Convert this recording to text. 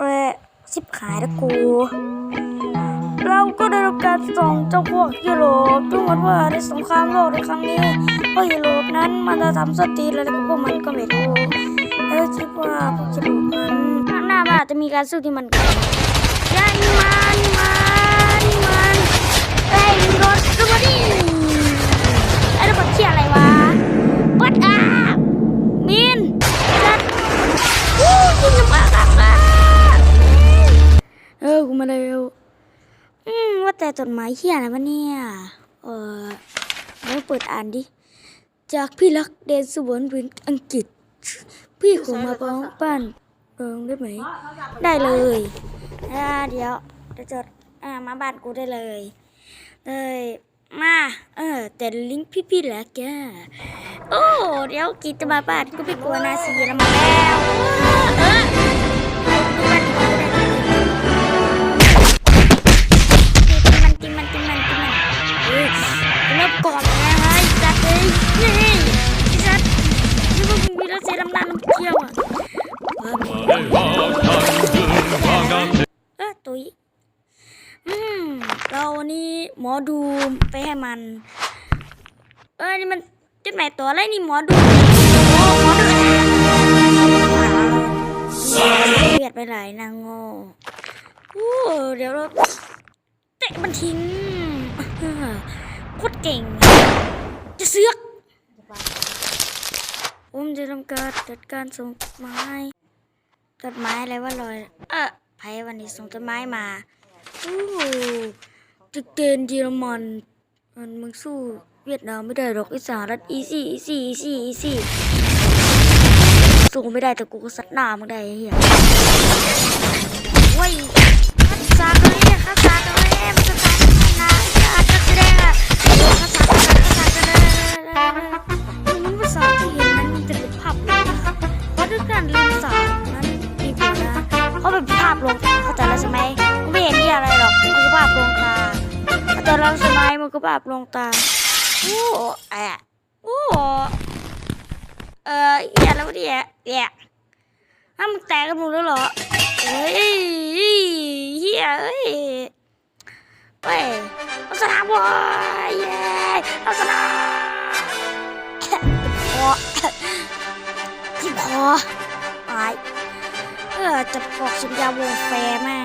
ແລະ ຊິບຫາຍລະກູ ເຮົາກໍໄດ້ຮັບການສົ່ງຈາກພວກຢູໂຣບ. ເຖິງແມ່ນວ່າໃນສົງຄາມໂລກໃນຄັ້ງນີ້ ພວກຢູໂຣບນັ້ນມັນຈະທຳສະຕິ ແລະ ພວກມັນກໍເປັນໂອ ແລະ ຄິດວ່າພວກຢູໂຣບນັ້ນ ໜ້າວ່າຈະມີການສູ້ທີ່ມັນ ຢ່າ ນີ້ມັນ ນີ້ມັນ ນີ້ມັນ ເອີຍ ມີລົດ ລົດນີ້ ໄອ້ລະເບີດເຂຍອະໄລວະ ເບິດ ອາ ມີນ ຈັດ ອູ້ ຍິງມາຄັກ ເອີ ກູມາແລ້ວ. ອືມ ວ່າແຕ່ຈົດໝາຍເຂຍນະວະເນຍ ເອີ ມາເປີດອ່ານດິ. ຈາກພີ່ລັກແດນສະຫວັນແຫ່ງອັງກິດ ພີ່ຂໍມາບ້ານເຮົາໄດ້ໄໝ? ໄດ້ເລີຍ ອາ ດຽວ ດຽວຈອດ ອາ ມາບ້ານກູໄດ້ເລີຍ ເອີຍ ມາ ເອີ ແຕ່ລິ້ງພີ່ໆແຫຼະແກ. ໂອ້ ດຽວກີດຈະມາບ້ານກູ ໄປກົວໜ້າສີລະມາແລ້ວ ເອີ ເອີ ຕິດມັນ ຕິດມັນ ຕິດມັນ ຕິດມັນ ເອີ ເລີ່ມກ່ອນແລ້ວ ໄອ້ສັດເອີຍ ນີ້ ໄອ້ສັດ ນີ້ມຶງມີແລ້ວເສຍນ້ຳໜ້ານ້ຳກຽວອະ ເອີ ຕຸ້ຍ ອືມ ເອົາອັນນີ້ໝໍດູມໄປໃຫ້ມັນ ເອີ ນີ້ມັນຈົດໝາຍຕົວອະໄລນີ້ ໝໍດູມ ໂອ້ ໝໍດູມ ວຽດໄປຫຼາຍນາງໂງ່ ໂອ້ ດຽວເຮົາເຕະມັນຖິ້ມ ໂຄດເກັ່ງ ຈະເຊືອກ ຜົມຈະທຳການຈັດການສົ່ງໝາຍ ຈົດໝາຍອະໄລວະລອຍ ເອີ ໃຜວະນີ້ສົ່ງຈົດໝາຍມາ ໂອ້ ຈະເກນເຢຍລະມັນ ອັນ ມຶງສູ້ຫວຽດນາມບໍ່ໄດ້ດອກ ອີສະຫະລັດ ອີຊີ ອີຊີ ອີຊີ ອີຊີ ສູ້ບໍ່ໄດ້ ແຕ່ກູກໍຊັດໜ້າມຶງໄດ້ ໄອ້ເຫຍ ໂອ້ຍ ຄັດສາກະເລ ຄັດສາກະເລ ມັນຈະຕາຍແລ້ວນະ ຄັດສາກະເລ ຄັດສາກະເລ ມັນພາສາທີ່ເຫັນນັ້ນມີແຕ່ເປັນພາບລວງ ເພາະທຸກທ່ານລືມສານັ້ນມີຜົນນະ ເພາະເປັນພາບລວງຕາ ເຂົ້າໃຈແລ້ວໃຊ່ໄໝ? ມຶງບໍ່ເຫັນເຫຍອະໄລດອກ ມັນຄືພາບລວງຕາ ເຂົ້າໃຈແລ້ວໃຊ່ໄໝ? ມັນຄືພາບລວງຕາ ໂອ້ ແອະ ໂອ້ ເອີ ເຫຍແລ້ວນີ້ ແອະ ອ້າວ ມຶງແຕກກັນໝົດແລ້ວເຫລອ? ໂອ້ຍ ເຫຍເອີຍ ເວີຍ ເຮົາຊະນະໂວ້ຍ ເຢ້ ເຮົາຊະນະ ເຈັບຄໍ ເຈັບຄໍ ຕາຍ ເອີ ຈັບປອກສູບຢາວອລແຟມາ